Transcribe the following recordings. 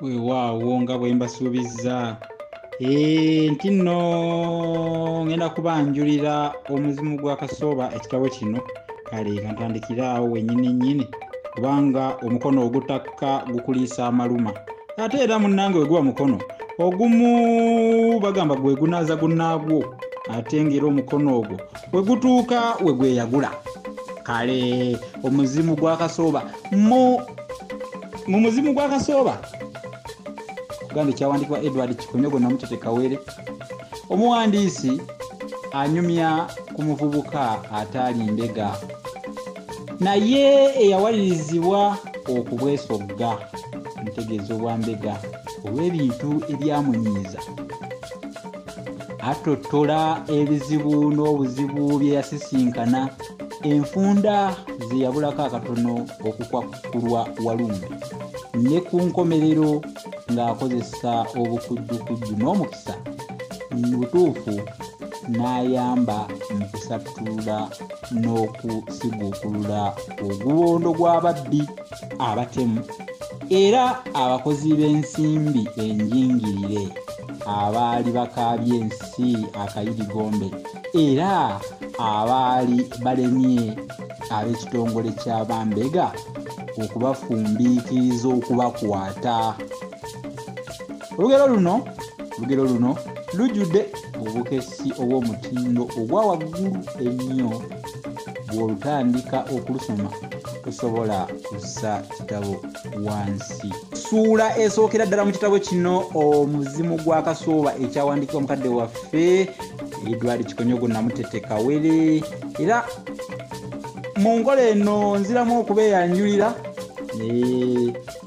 Weewaawo nga bwe mbasuubizza nti nno ngenda kubanjulira Omuzimu gwa Kasooba, ekitabo kino. Kale nga ntandikira awo wennyini nnyini, kubanga omukono ogutakka gukuliisa amaluma. Ate era munnange we guba mukono ogumu bagamba gwe gunaaza gunnaagwo, ate ng'era omukono ogwo we gutuuka we gweyagula. Kale Omuzimu gwa Kasooba, mu Muzimu gwa Kasooba kugamba ekyawandiikibwa Edward Kikonyogo Namutete Kawere, omuwandiisi anyumya ku muvubuka ataali mbega naye eyawalirizibwa okubwesogga, ntegeeza obwambega, olw'ebintu ebyamunyiiza. Atottola ebizibu n'obuzibu bye yasisinkana, enfunda ze yabulako akatono okukwakkulwa walumbe, ne ku nkomerero ng'akozesa obukujjukujju n'omukisa butuufu n'ayamba mu kusattulula n'okusiguukulula ogubondo gw'ababbi, abatemu era abakozi b'ensimbi enjingirire abaali bakaabye ensi akayirigombe, era abaali balemye ab'ekitongole ky'abambega okubafumbiikiriza okubakwata. Olugero luno lujjudde obukessi obw'omutindo ogwa waggulu ennyo. Bw'olutandika okulusoma tosobola kussa kitabo wansi. Ssuula esookera ddala mu kitabo kino Omuzimu gwa Kasooba, ekyawandiikibwa mukadde waffe Edward Kikonyogo Namutete Kawere. Era mu nkola eno nziramu okubeeyanjulira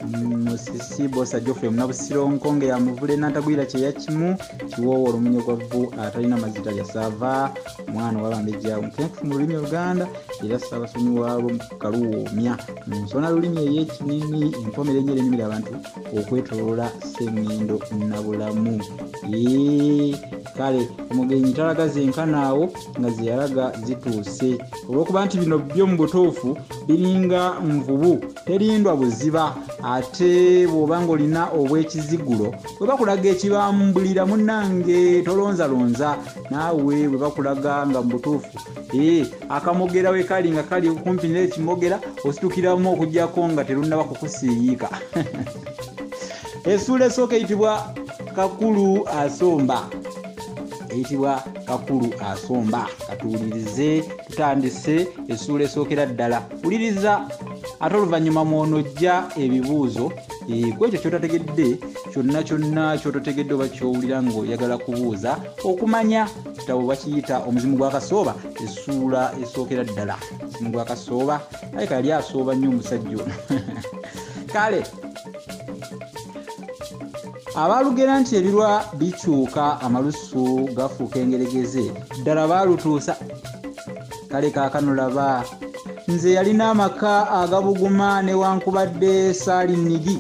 Musisi Bosa Geoffrey Munabusiro Nkonge ya Muvule Nantagwira kyeya kimu kiwoowo olumunye gwa vvu atalina mazzi talya saava, omwana ow'abambejja omukenkufu mu lulimi Oluganda era ssaabasonyi waalwo Kaluwoomya mu nsona lulimi ey'ekinini enkomera ennyo enyumira abantu okwetoloola Ssengendo Nabulamu. Kale omugenyi talaga zenkana awo nga ze yalaga zituuse, olw'okuba nti bino byo mu butuufu biringa nvubu terindwa buziba. Ate bw'oba ng'olina obw'ekizigulo bwe bakulaga ekibambulira munnange tolonzalonza, naawe bwe bakulaga nga mu butuufu akamogera we kali nga kali kumpi n'ekimogera ositukiramu okuggyako nga terunnaba kukusiiyiika. Essuula esooka eyitibwa Kakulu Asomba, eyitibwa Kakulu Asomba. Katuwulirize, tutandise essuula esookera ddala. Wuliriza ate oluvannyuma mw'onojja ebibuuzo ku ekyo ky'otategedde kyonna kyonna ky'ototegedde oba ky'owulira ng'oyagala kubuuza okumanya. Kitabo bakiyita Omuzimu gwa Kasooba, essuula esookera ddala. Omuzimu gwa Kasooba, aleka yali asooba nnyo omusajja ono. Kale abaalugera nti ebirwa bikyuka amalusu gafuuka engeregeze, ddala baalutuusa. Kale kaakano laba nze yalina amaka agabuguma newankubadde saali nnigi,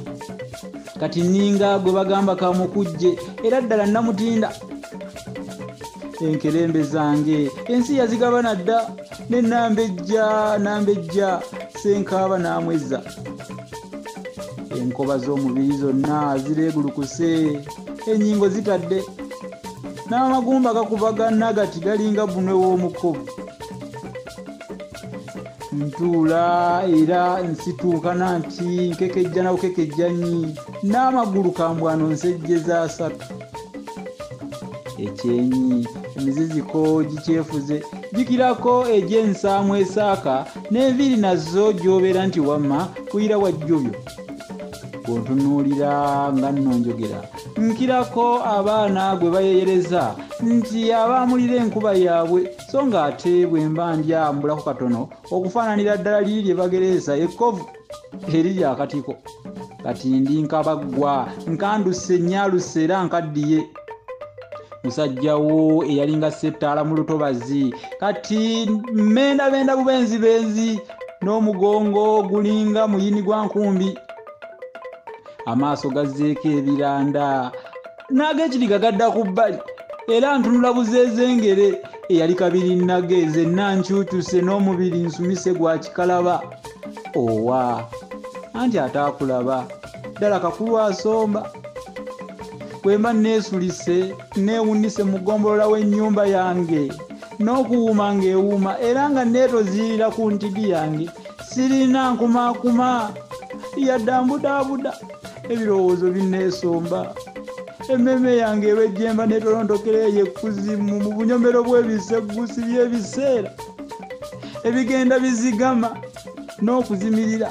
kati nninga gwe bagamba kamukujje, era ddala namutinda. Enkerembe zange ensi yazigabana dda, ne nambejja Ssenkaaba n'amwezza. Enkoba z'omubiri zonna zireegulukuse, ennyingo zitadde, n'amagumba gakubagana gati galinga bbunwe w'omukovu. Ntuula era nsituukana nti nkekejja na bukekejja nnyi, n'amagulu kambwano nsejjeza asatu. Ekyenyi emiziziko gikyefuze gikirako egy'ensaamu esaaka, n'enviiri nazo gy'obeera nti wamma kuyira wajjobyo. Bw'ontunuulira nga nno njogera nkirako abaana gwe bayeeyereza nti abaamulira enkuba yaabwe, so ng'ate bwe mba ndya mbulako katono okufaananira ddala liri lye bagereesa ekkovu eriri akatiko. Kati ndi nkabaggwa, nkanduse, nnyaluse era nkaddiye. Musajjawo eyalinga ssettaala mu lutobazi kati mmendabenda bubenzibenzi, n'omugongo gulinga muyini gwa nkumbi. Amaaso gazzeeko ebiranda n'ag'ekiriga gadda ku bbali, era ntunula buzeezengere eyali kabiri nage zenna nkyukyuse n'omubiri nsumise gwa kikalaba. Owa anti ataakulaba Ddala kakulu asomba. Bwe mba neesulise, neewunnise mu ggombolola w'ennyumba yange, n'okuwuuma ng'ewuuma, era nga neetoziirira ku ntigi yange, sirina nkumaakuma, yadde ambudaabuda, ebirowoozo binneesomba. Emmeeme yange ewejjemba n'etolontokera eyo ekkuzimu mu bunyomero bw'ebiseggusi by'ebiseera ebigenda bizigama n'okuzimirira.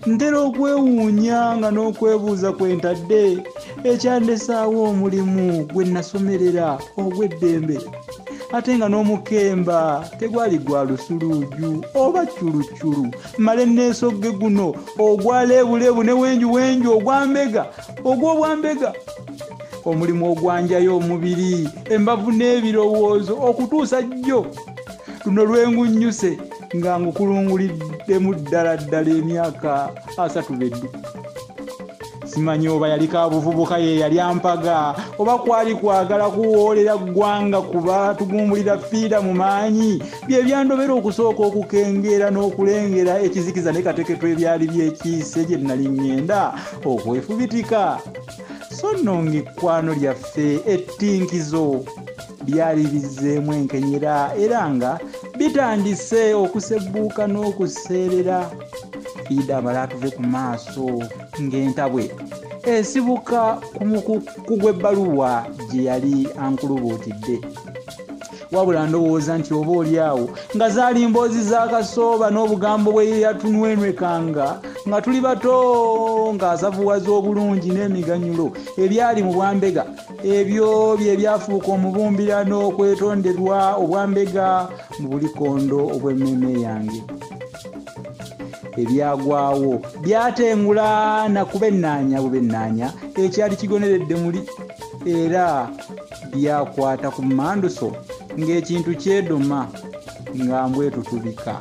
Ntera okwewuunya nga n'okwebuuza kwe ntadde ekyandesaawo omulimu gwe nasomerera ogw'eddembe, ate nga n'omukemba tegwali gwa lusuluuju oba cculucculu, mmale neesogge guno ogwa leebuleebu ne wenjuwenju ogwambega ogw'obwambega, omulimu ogwanjayo omubiri, embavu n'ebirowoozo okutuusa jjo luno lwengunnyuse nga ngukulunguliddemu ddala ddala emyaka 30 beddu. Simanyi oba yali kabuvubuka ye yali ampaga, oba kwali kwagala kuwoolera ggwanga kuba tugumbulira fiida mu maanyi, bye byandobera okusooka okukengeera n'okulengera ekizikiza ne kateketwa ebyali byekiise gye nali ŋŋenda okwefubitika. So nno ng'ekkwano lyaffe ettinkizo byali bizzeemu enkenyera era nga bitandise okusebbuuka n'okuseerera. Fiida amala atuve ku maaso ng'entabwe esibuka ku mukukku gw'ebbaluwa gye yali ankulubuutidde. Wabula ndowooza nti oba oli awo nga zaali mboozi za kasooba n'obugambo bwe yatunwenwekanga nga tuli bato, ng'asavuwaza obulungi n'emiganyulo ebyali mu bwambega, ebyo bye byafuuka omubumbirano okwetonderwa obwambega mu bulikondo obw'emmeeme yange. Ebyagwawo byatengula na kubennaanya bubennaanya ekyali kigoneredde muli, era byakwata ku mmanduso ng'ekintu kyedoma nga mbwetutubika.